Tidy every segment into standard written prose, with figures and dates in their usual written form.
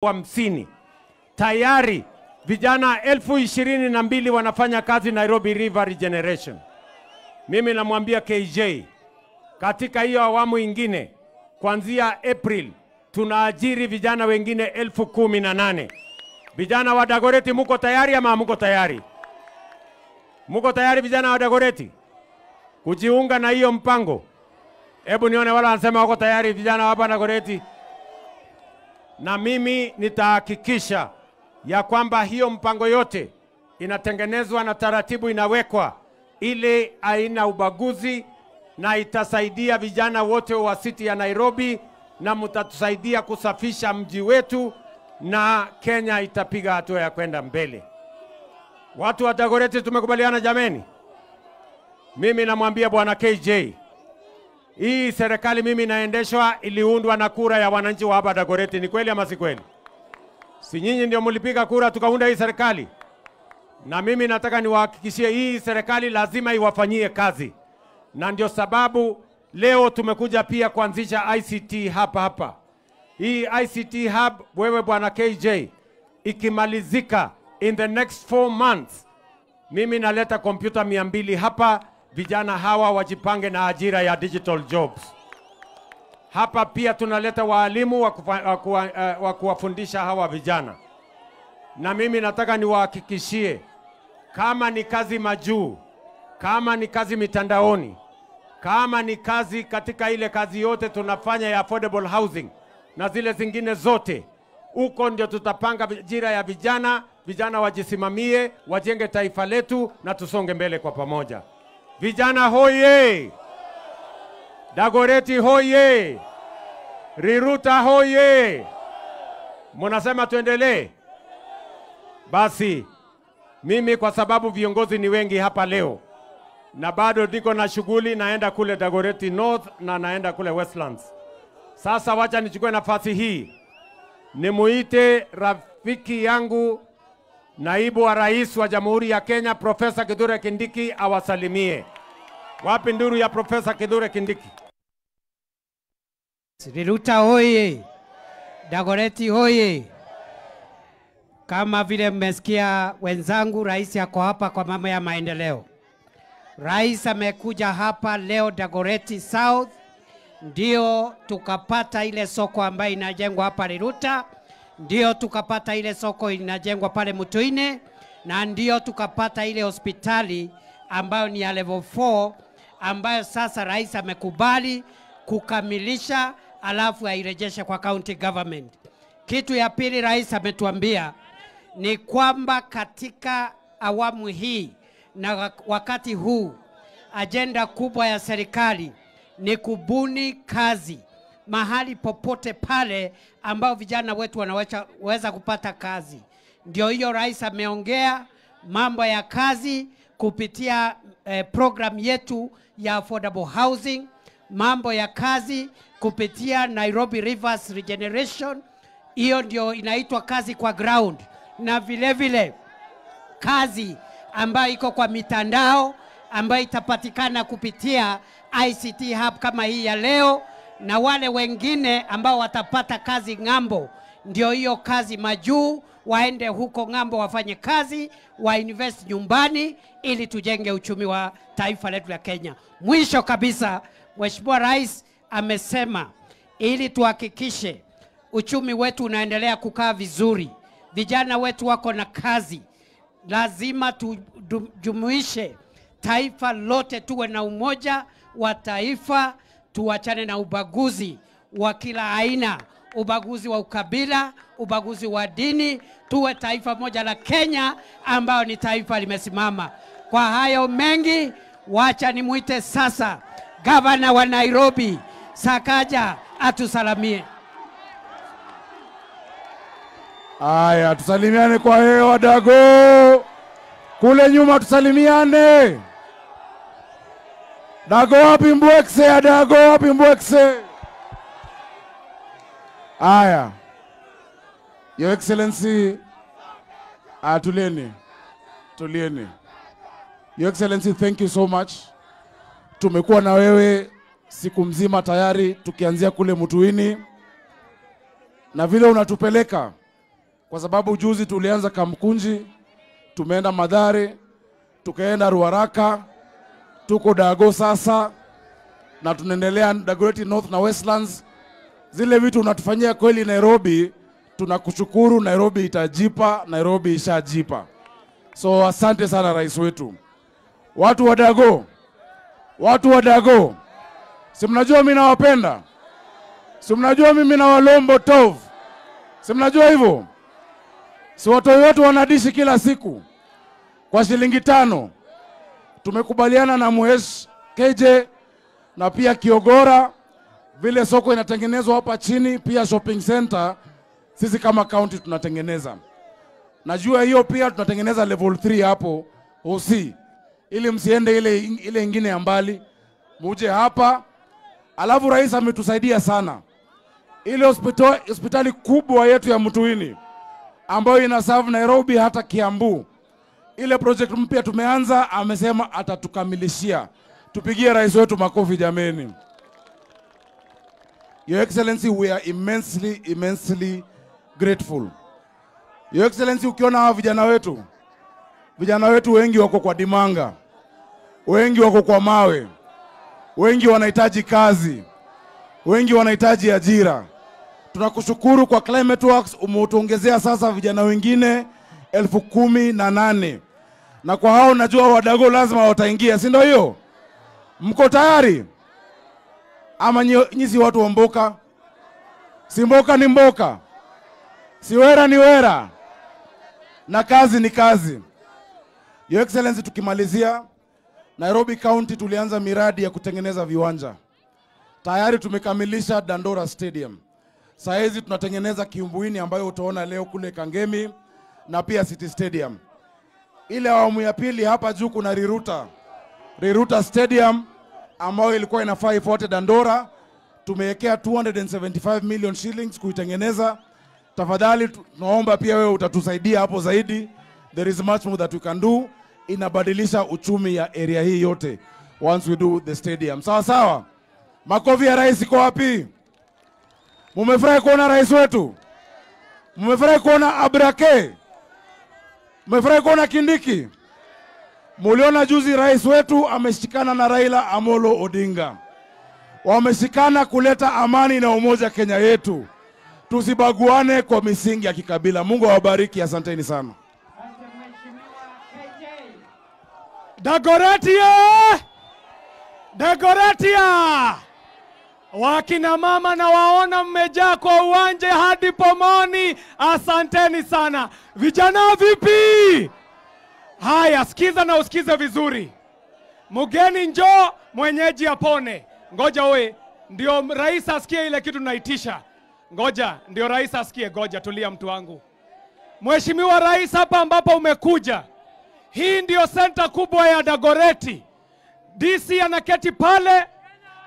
50,000. Tayari vijana 22,000 wanafanya kazi Nairobi River Regeneration. Mimi namwambia KJ, katika hiyo awamu ingine kuanzia April tunaajiri vijana wengine 18,000. Vijana wa Dagoretti muko tayari ama muko tayari? Muko tayari vijana wa Dagoretti kujiunga na hiyo mpango? Hebu nione wala wanasema wako tayari vijana hapa Dagoretti. Na mimi nitahakikisha ya kwamba hiyo mpango yote inatengenezwa na taratibu inawekwa ile haina ubaguzi, na itasaidia vijana wote wa city ya Nairobi, na mtatusaidia kusafisha mji wetu, na Kenya itapiga hatua ya kwenda mbele. Watu wa Dagoretti tumekubaliana jameni? Mimi namwambia bwana KJ, hii serikali mimi naendeshwa iliundwa na kura ya wananchi wa hapa Dagoretti. Ni kweli ama si kweli? Si nyinyi ndio mlipiga kura tukaunda hii serikali? Na mimi nataka niwahakikishie hii serikali lazima iwafanyie kazi. Na ndio sababu leo tumekuja pia kuanzisha ICT hapa hapa. Hii ICT hub, wewe bwana KJ, ikimalizika in the next 4 months, mimi naleta kompyuta 200 hapa, vijana hawa wajipange na ajira ya digital jobs. Hapa pia tunaleta waalimu wa kuwafundisha hawa vijana. Na mimi nataka niwahakikishie, kama ni kazi majuu, kama ni kazi mitandaoni, kama ni kazi katika ile kazi yote tunafanya ya affordable housing na zile zingine zote, huko ndio tutapanga ajira ya vijana, vijana wajisimamie, wajenge taifa letu na tusonge mbele kwa pamoja. Vijana hoye! Dagoretti hoye! Riruta hoye! Mnasema tuendelee? Basi mimi kwa sababu viongozi ni wengi hapa leo na bado niko na shughuli, naenda kule Dagoretti North na naenda kule Westlands. Sasa wacha nichukue nafasi hii nimuite rafiki yangu naibu wa rais wa Jamhuri ya Kenya Profesa Kithure Kindiki awasalimie. Wapi nduru ya Profesa Kithure Kindiki? Riruta hoye! Dagoretti hoye! Kama vile mmesikia wenzangu, rais yako hapa kwa mambo ya maendeleo. Rais amekuja hapa leo Dagoretti South, ndio tukapata ile soko ambayo inajengwa hapa Riruta, ndio tukapata ile soko inajengwa pale Mutuine, na ndio tukapata ile hospitali ambayo ni ya level 4 ambayo sasa rais amekubali kukamilisha alafu airejeshe kwa county government. Kitu ya pili rais ametuambia ni kwamba katika awamu hii na wakati huu ajenda kubwa ya serikali ni kubuni kazi mahali popote pale ambao vijana wetu wanaweza kupata kazi. Ndio hiyo rais ameongea mambo ya kazi kupitia program yetu ya affordable housing, mambo ya kazi kupitia Nairobi Rivers Regeneration, hiyo ndio inaitwa kazi kwa ground, na vile vile kazi ambayo iko kwa mitandao ambayo itapatikana kupitia ICT hub kama hii ya leo, na wale wengine ambao watapata kazi ng'ambo, ndio hiyo kazi majuu, waende huko ng'ambo wafanye kazi, wa invest nyumbani ili tujenge uchumi wa taifa letu la Kenya. Mwisho kabisa, Mheshimiwa Rais amesema ili tuhakikishe uchumi wetu unaendelea kukaa vizuri, vijana wetu wako na kazi, lazima tujumuishe taifa lote, tuwe na umoja wa taifa, tuachane na ubaguzi wa kila aina, ubaguzi wa ukabila, ubaguzi wa dini, tuwe taifa moja la Kenya ambao ni taifa limesimama. Kwa hayo mengi, wacha nimuite sasa Gavana wa Nairobi Sakaja atusalamie. Aya, tusalimiane kwa hewa Dago. Kule nyuma tusalimiane. Dago wapi Mbwekse? Dago wapi Mbwekse? Aya. Your Excellency, tulieni. Tulieni. Your Excellency, thank you so much. Tumekuwa na wewe siku mzima tayari tukianzia kule Mutuini. Na vile unatupeleka kwa sababu juzi tulianza Kamkunji, tumeenda Mathare, tukaenda Ruaraka, tuko Dago sasa, na tunaendelea Dagoretti North na Westlands. Zile vitu unatufanyia kweli Nairobi, tunakushukuru. Nairobi itajipa, Nairobi ishajipa. So asante sana rais wetu. Watu wa Dago, watu wa Dago, si mnajua mimi nawapenda? Si mnajua mimi na Walombo Tov? Si mnajua hivyo? Si watu wetu wanadishi kila siku kwa shilingi 5. Tumekubaliana na Mhesh KJ na pia Kiogora, vile soko inatengenezwa hapa chini, pia shopping center sisi kama county tunatengeneza. Najua hiyo pia tunatengeneza level 3 hapo OC, ili msiende ile ingine ya mbali, muje hapa. Alafu rais ametusaidia sana. Ile hospitali kubwa yetu ya Mutuini ambayo ina serve Nairobi hata Kiambu, ile project mpya tumeanza, amesema atatukamilishia. Tupigie rais wetu makofi jameni. Your Excellency, we are immensely, immensely grateful. Your Excellency, ukiona hawa vijana wetu wengi wako kwa dimanga, wengi wako kwa mawe, wengi wanahitaji kazi, wengi wanahitaji ajira. Tunakushukuru kwa Climate Works, umetuongezea sasa vijana wengine 18,000. Na kwa hao najua Wadago lazima wataingia, si ndio hiyo? Mko tayari? Ama nyi si watu wa mboka? Si mboka ni mboka, si wera ni wera, na kazi ni kazi. Your Excellency, tukimalizia, Nairobi County tulianza miradi ya kutengeneza viwanja. Tayari tumekamilisha Dandora Stadium. Saizi tunatengeneza Kiumbuini ambayo utaona leo kule Kangemi, na pia City Stadium. Ile awamu ya pili hapa juu kuna Riruta Stadium ambayo ilikuwa inafaa ifuate Dandora. Tumewekea 275 million shillings kuitengeneza. Tafadhali tunaomba pia wewe utatusaidia hapo zaidi. There is much more that we can do. Inabadilisha uchumi ya area hii yote once we do the stadium. Sawa sawa. Makofi ya rais iko wapi? Mumefurahi kuona rais wetu? Mumefurahi kuona Abrake? Mumefurahi kuona Kindiki? Muliona juzi rais wetu ameshikana na Raila Amolo Odinga. Wameshikana kuleta amani na umoja Kenya yetu. Tusibaguane kwa misingi ya kikabila. Mungu awabariki, asanteni sana. Dagoretia! Dagoretia! Wakina mama na waona mmejaa kwa uwanja hadi pomoni. Asanteni sana. Vijana vipi? Haya, sikiza na usikize vizuri. Mugeni njoo, mwenyeji apone. Ngoja we, ndio rais asikie ile kitu naitisha. Ngoja, ndio rais asikie. Ngoja, tulia mtu wangu. Mheshimiwa Rais, hapa ambapo umekuja, hii ndio senta kubwa ya Dagoretti. DC anaketi pale,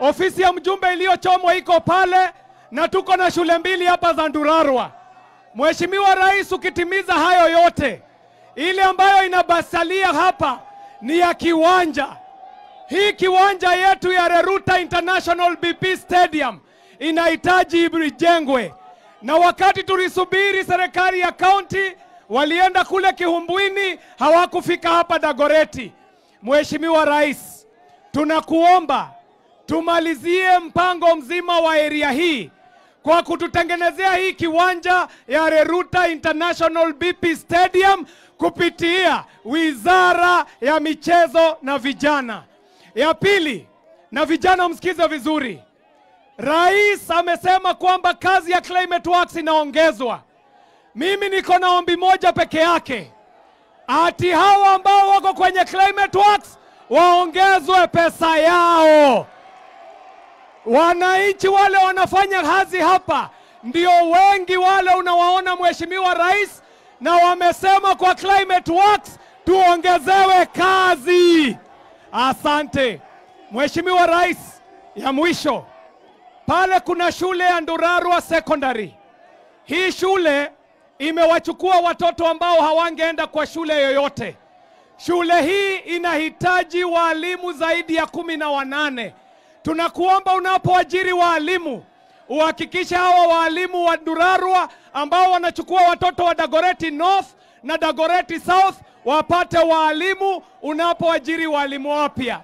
ofisi ya mjumbe iliyochomwa iko pale, na tuko na shule 2 hapa za Ndurarwa. Mheshimiwa Rais, ukitimiza hayo yote, ile ambayo inabasalia hapa ni ya kiwanja. Hii kiwanja yetu ya Reruta International BP Stadium inahitaji ijengwe. Na wakati tulisubiri serikali ya county, walienda kule Kihumbuini, hawakufika hapa Dagoretti. Mheshimiwa Rais, tunakuomba tumalizie mpango mzima wa area hii kwa kututengenezea hii kiwanja ya Reruta International BP Stadium kupitia Wizara ya Michezo na Vijana. Ya pili, na vijana msikize vizuri, Rais amesema kwamba kazi ya Climate Works inaongezwa. Mimi niko na ombi moja peke yake, ati hawa ambao wako kwenye Climate Works waongezwe pesa yao. Wananchi wale wanafanya kazi hapa ndio wengi wale unawaona Mheshimiwa Rais, na wamesema kwa Climate Works tuongezewe kazi. Asante Mheshimiwa Rais. Ya mwisho, pale kuna shule ya Ndurarwa Secondary. Hii shule imewachukua watoto ambao hawangeenda kwa shule yoyote. Shule hii inahitaji walimu zaidi ya 18. Tunakuomba unapoajiri walimu, Uhakikishe hawa walimu wa Ndurarwa ambao wanachukua watoto wa Dagoretti North na Dagoretti South wapate walimu unapoajiri walimu wapya.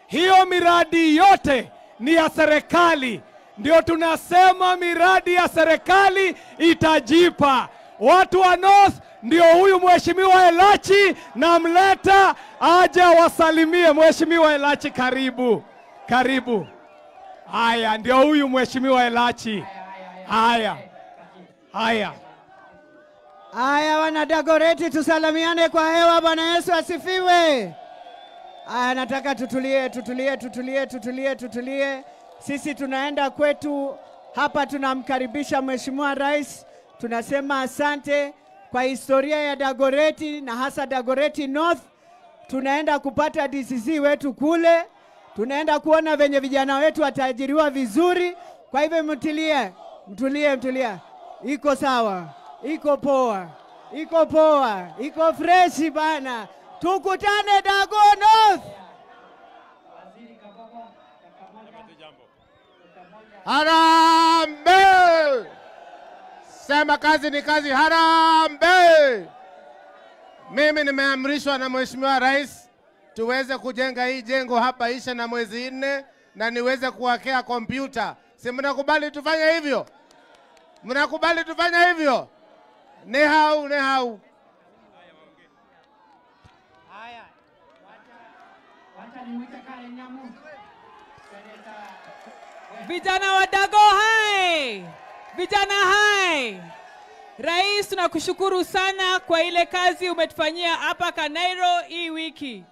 Hiyo miradi yote ni ya serikali. Ndio tunasema miradi ya serikali itajipa. Watu wa North, ndio huyu Mheshimiwa Elachi namleta aje wasalimie. Mheshimiwa Elachi, karibu. Karibu. Haya, ndio huyu Mheshimiwa Elachi. Haya. Haya. Haya wana Dagoretti, tusalamiane kwa hewa. Bwana Yesu asifiwe. Haya, nataka tutulie, tutulie, tutulie, tutulie, tutulie. Sisi tunaenda kwetu hapa, tunamkaribisha Mheshimiwa Rais. Tunasema asante kwa historia ya Dagoretti na hasa Dagoretti North. Tunaenda kupata DCC wetu kule. Tunaenda kuona venye vijana wetu wataajiriwa vizuri. Kwa hivyo mtulie, mtulie, mtulie. Iko sawa, iko poa, iko poa, iko freshi bana. Tukutane Dago North. Harambee! Sema kazi ni kazi, harambee! Mimi nimeamrishwa na Mheshimiwa Rais tuweze kujenga hii jengo hapa isha na mwezi 4 na niweze kuwakea kompyuta. Si mnakubali tufanye hivyo? Mnakubali tufanye hivyo? Ni hau, ni hau. Haya. Wacha nimuite Karen Nyamu. Vijana wa Dago hai! Vijana hai! Rais, tunakushukuru sana kwa ile kazi umetufanyia hapa Kanairo hii wiki.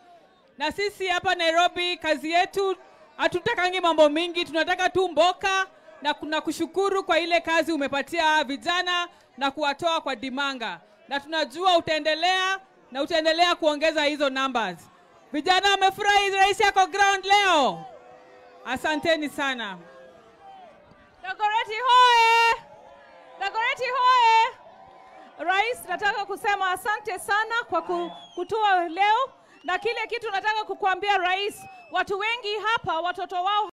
Na sisi hapa Nairobi kazi yetu hatutakangi mambo mingi, tunataka tu mboka, na tunakushukuru kwa ile kazi umepatia vijana na kuwatoa kwa dimanga. Na tunajua utaendelea na utaendelea kuongeza hizo numbers. Vijana wamefurahi, rais yako ground leo. Asanteni sana. Dagoretti hoe! Dagoretti hoe! Rais, nataka kusema asante sana kwa kutua leo. Na kile kitu nataka kukuambia Rais, watu wengi hapa watoto wao